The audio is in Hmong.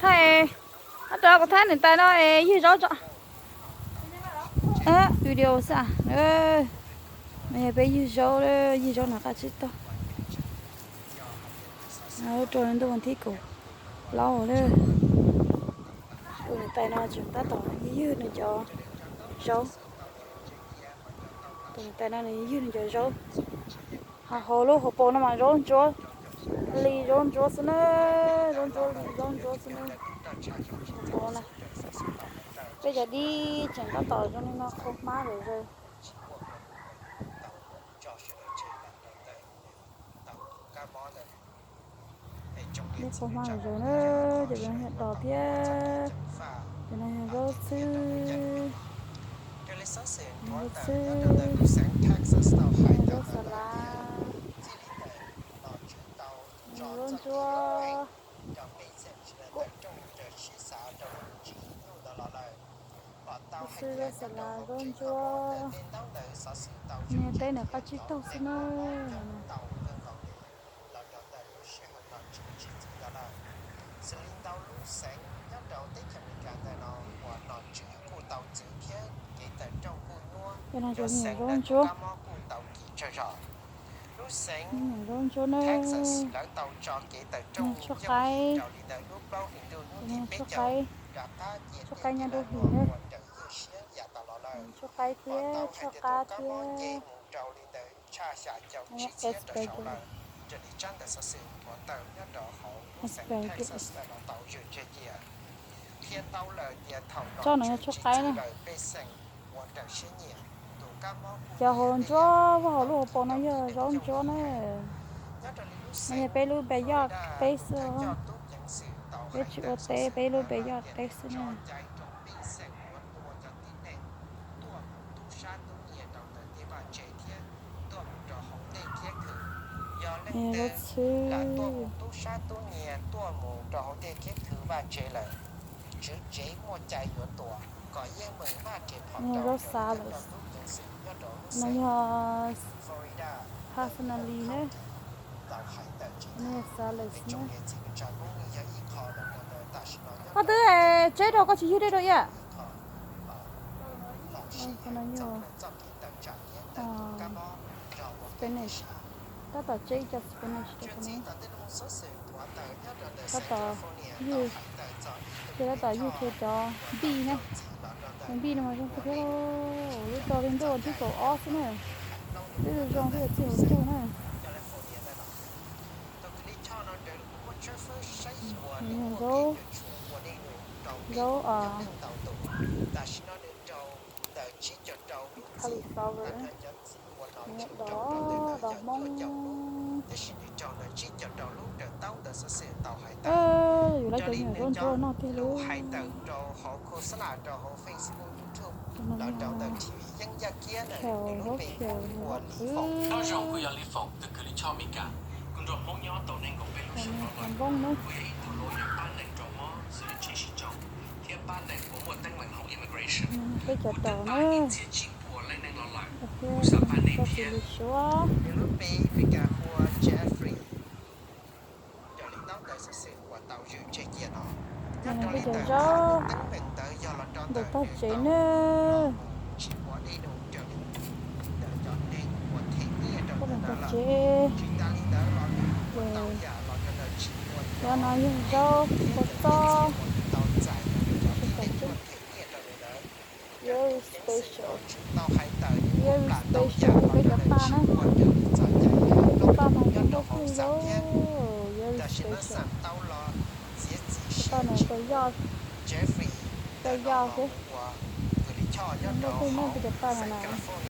Tab tom kuv thab niam tais no es ywg zaub tso. Video xwb. No yog peb ywg zaub, ywg zaub no qab tsib taug. Rau ntuj thib kaum plaub lawm. Tus niam tais no tseem tab tom ywg nws cov zaub. Tus niam tais no nws ywg nws cov zaub. Ho hauv lub hauv paus no mas zaub ntsuab li zaub ntsuab xwb na, zaub ntsuab li zaub ntsuab xwb na. Hauv paus na, peb cov dib tseem tab tom zoo li no qhua hmab lawm zaws. Dib qhua hmab lawm zaws na, cov no yog dos thiab, cov no yog zaub xwb. Zaub xwb, zaub xav lav, zaub ntsuab. Zaub xwb, zaub xav lav, zaub ntsuab. Niag teb ntawm qab tsib taug xwb na. Cov no cov niag zaub ntsuab. Niag zaub ntsuab na. Niag tshuab qaib. Niag tshuab qaib. Tshuab qaib nyob dub hlis na. Tshuab qaib thiab tshuab qab thiab. Tsob no yog tshuab qaib na. Cov hauv ntsuab, hauv lub hauv paus no yog zaub ntsuab na. No yog peb lub backyard teb xwb. Peb tsis ua teb, peb lub backyard teb xwb na. Zaub xwb. Zaub xav lawm. No yog personally na. No yog xav lawm xwb na. Koj twb tseb rau koj tsis ywg dej rau ib yam. Spanish. Tab tom tseb cov Spanish rau no. Tab tom ywg, ces tab tom ywg kiag cov npij na. Cov npij no mas zoo kawg thiab. Lub rau li ntuj thib kaum ob xwb na. Twb zoo thiab txij hauv ntug na. Yog zaub, zaub cauliflower, dos Hmoob. Yus lawv cov nyuam zaub ntsuab no tiag li. Khau, zaub khau, zaub khau. Npoo na. Peb cov daus na. Thiab tau tus li suav. Peb cov zaub ntawm tag tsev na. Peb tag tsev. Ces cov no yog zaub, kua txob, tsis tau tsev. Very special. Very special rau peb cov paj na. Cov paj mas zoo nkauj kawg li. Very special. Paj no tau yoj, tau yoj thiab. Zoo nkauj kawg na peb cov paj no na.